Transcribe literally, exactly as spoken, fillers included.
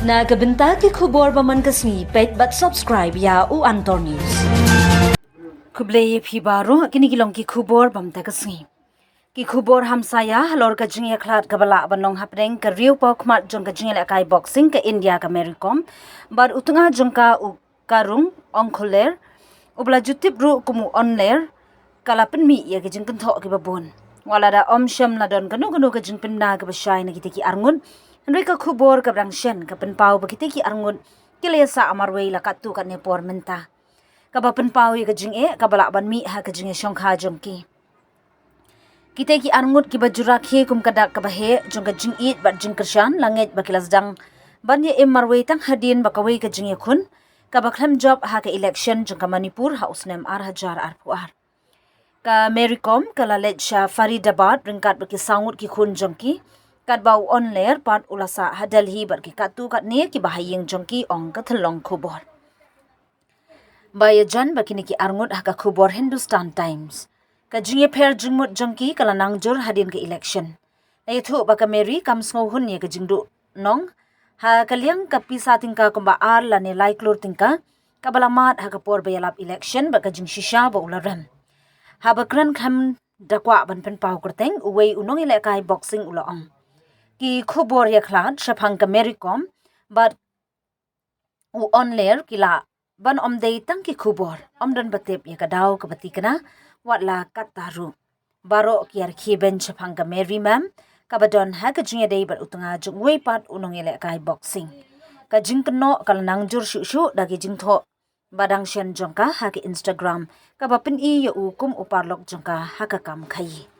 Na ka bynta ki khubor ba man ka sngi, peit bad subscribe ïa u Antor News. Khublei ïa phi baroh, kine ki long ki khubor ba mynta ka sngi. Ki khubor hamsaïa halor ka jingïakhlad kaba lah ban long hapdeng ka riewpawkhmat jong ka jingïalehkai boxing ka India ka Mary Kom bad u tnga jong ka u Karung Ongkholer, uba la ju tip ruh kum u Onler, ka la pynmih ïa ki jingkynthoh kiba bun. Wat lada ym shym la don kano kano ka jingpynbna kaba shai na kita ki arngut, hynrei ka khubor kaba dang shen ka pynpaw ba kita ki arngut ki la ïasah marwei la katto katne por mynta, kaba pynpaw ïa ka jingeh kaba lah ban mih ha ka jingïashongkha jong ki. Kita ki arngut kiba ju rakhe kum ka dak kaba heh jong ka jingïeit bad jingkyrshan, la ngeit ba ki la sdang ban ïa im marwei tang hadien ba kawei ka jingïakhun kaba khlem jop ha ka election jong ka Manipur ha u snem ar hajar arphew ar. Ka Mary Kom ka la leit sha Faridabad ryngkat bad ki saw ngut ki khun jong ki, katba u Onler pat u la sah ha Delhi bad ki katto katne kiba ha ïing jong ki, ong ka thlong khubor. Ba ïajan bad kine ki arngut ha ka khubor Hindustan Times. Ka jingïapher jingmut jong ki ka la nang jur hadien ka election. La ïathuh ba ka Mary kam sngewhun ïa ka jingduhnong ha ka liang ka pisa tyngka kumba ar lane lai klur tyngka kaba la mad ha ka por ba ïalap election bad ka jingshisha ba u la rem. Haba kren khlem da kwah ban pynpaw kyrteng, uwei u nongïalehkai boxing u la ong. Ki khubor ïakhlad shaphang ka Mary Kom bad u Onler ki lah ban ym dei tang ki khubor, ym don ba tip ïa ka daw kaba thikna, wat la katta ruh. Baroh ki ïarkhie beiñ shaphang ka Mary Ma'am kaba don ha ka jingïadei bad u tnga jong uwei pat u nongïalehkai boxing. Ka jingkynnoh ka la nang jur shuh shuh da ki jingthoh ba dang shen jong ka ha ka Instagram, kaba pyni ïa u kum u paralok jong ka ha ka kam khaïi.